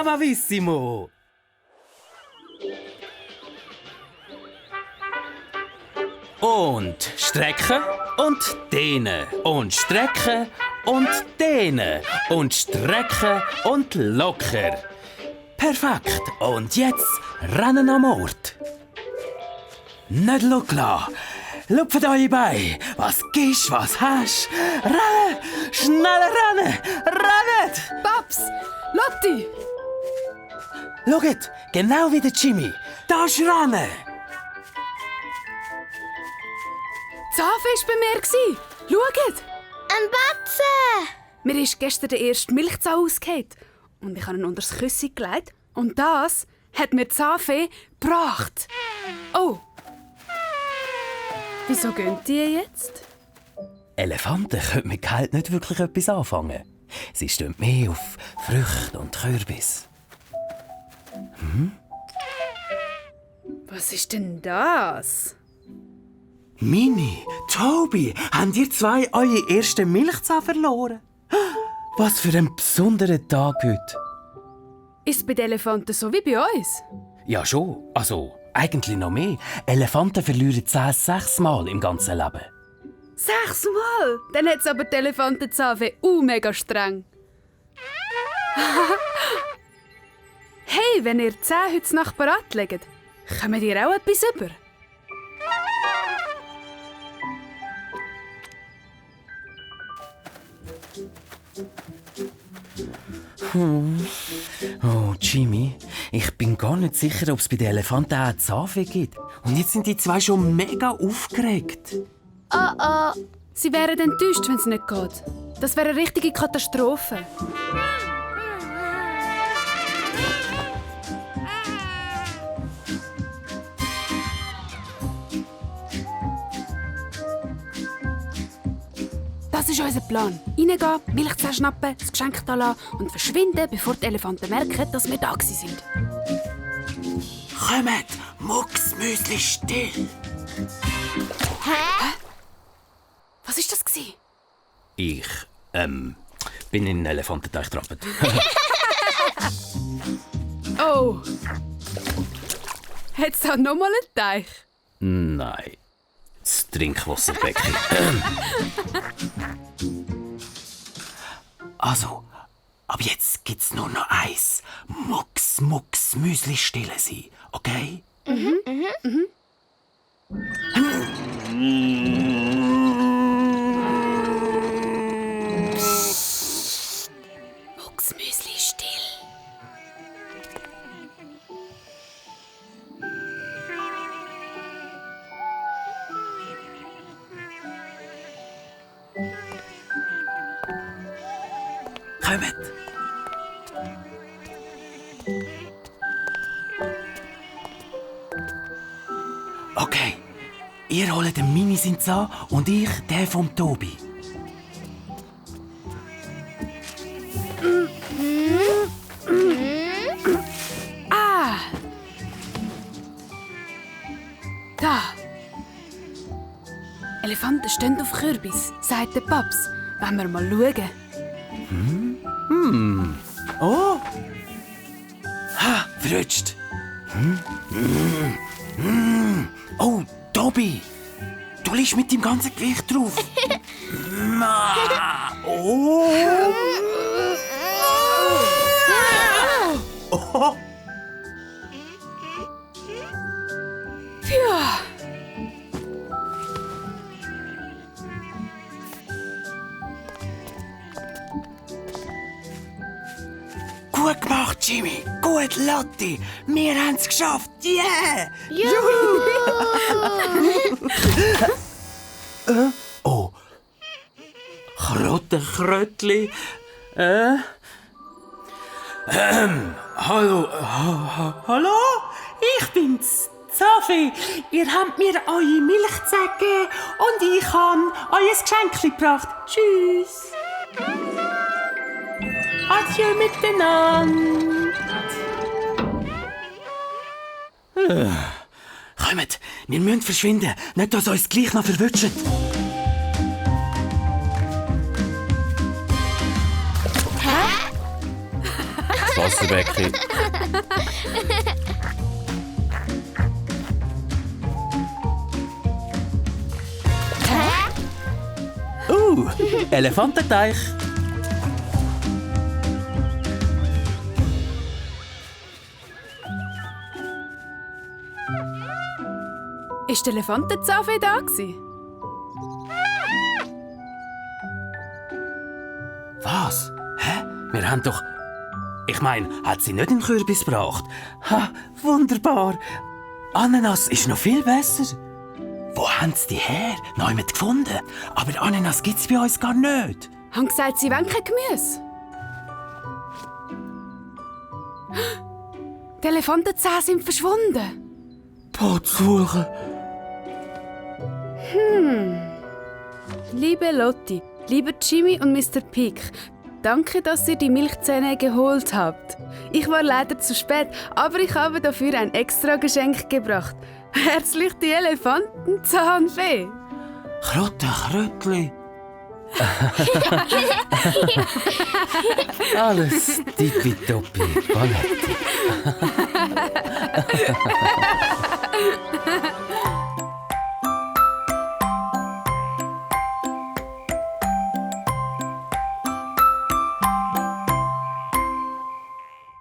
bravissimo! Und strecken und dehnen und strecken und dehnen und strecken und locker. Perfekt. Und jetzt rennen am Ort. Nicht schauen. Lupft eure Beine. Was gibst, was hast. Rennen! Schneller rennen! Rennet! Paps! Lotti! Schaut, genau wie der Jimmy. Da ist Rennen. Zafe war bei mir. Schaut! Ein Batzen! Mir ist gestern der erste Milchzahn ausgefallen. Und ich habe ihn unter das Küsschen gelegt. Und das hat mir die Zafe gebracht. Oh! Wieso gehen die jetzt? Elefanten können mit Geld nicht wirklich etwas anfangen. Sie stehen mehr auf Früchte und Kürbis. Was ist denn das? Mini, Tobi, habt ihr zwei eure ersten Milchzahn verloren? Was für ein besonderer Tag heute. Ist es bei den Elefanten so wie bei uns? Ja schon, also eigentlich noch mehr. Elefanten verlieren 10 6-mal im ganzen Leben. 6-mal? Dann hat es aber die Elefantenzafe mega streng. Hey, wenn ihr 10 heute Nacht parat legt, kommt ihr auch etwas über? Oh, Jimmy, ich bin gar nicht sicher, ob es bei den Elefanten auch eine Zafe gibt. Und jetzt sind die zwei schon mega aufgeregt. Oh. Sie wären enttäuscht, wenn es nicht geht. Das wäre eine richtige Katastrophe. Das ist unser Plan. Reingehen, Milchzahn schnappen, das Geschenk da lassen und verschwinden, bevor die Elefanten merken, dass wir da sind. Kommt, Mucksmüsli still. Hä? Was war das? Ich, bin in den Elefantenteich getrappelt. Oh! Hat es da nochmal einen Teich? Nein, das Trinkwasserbecken. Also, ab jetzt gibt's nur noch eins. Mucks, Müsli stille sein, okay? Mucksmüsli still. Kommt. Okay, ihr holt den Minisins an und ich den vom Tobi. Da! Elefanten stehen auf Kürbis, sagt der Paps. Wollen wir mal schauen? Oh! Ha, verrutscht. Oh, Tobi! Du liegst mit deinem ganzen Gewicht drauf. Oh! Oh! Ja. Gut gemacht, Jimmy! Gut, Lotti! Wir haben es geschafft! Yeah! Oh! Krottenkrötli! Hallo? Hallo? Ich bin's, Sophie. Ihr habt mir eure Milchzähne gegeben und ich habe euer Geschenk gebracht. Tschüss! Adieu miteinander! Kommt, wir müssen verschwinden, nicht, dass uns gleich noch verwünscht. Was aufpassen, Becky. Elefantenteich. Ist die Elefantenzahnfee da gewesen? Was? Hä? Wir haben doch... Ich meine, hat sie nicht einen Kürbis gebracht? Ha, wunderbar. Ananas ist noch viel besser. Wo haben sie die her? Noch jemand gefunden. Aber Ananas gibt es bei uns gar nicht. Haben gesagt, sie wollen kein Gemüse. Die Elefantenzähne sind verschwunden. Putzsuchen. Liebe Lotti, lieber Jimmy und Mr. Pig, danke, dass ihr die Milchzähne geholt habt. Ich war leider zu spät, aber ich habe dafür ein extra Geschenk gebracht. Herzlich die Elefantenzahnfee. Krutte, Krötli. Alles tippitoppi, Paletti.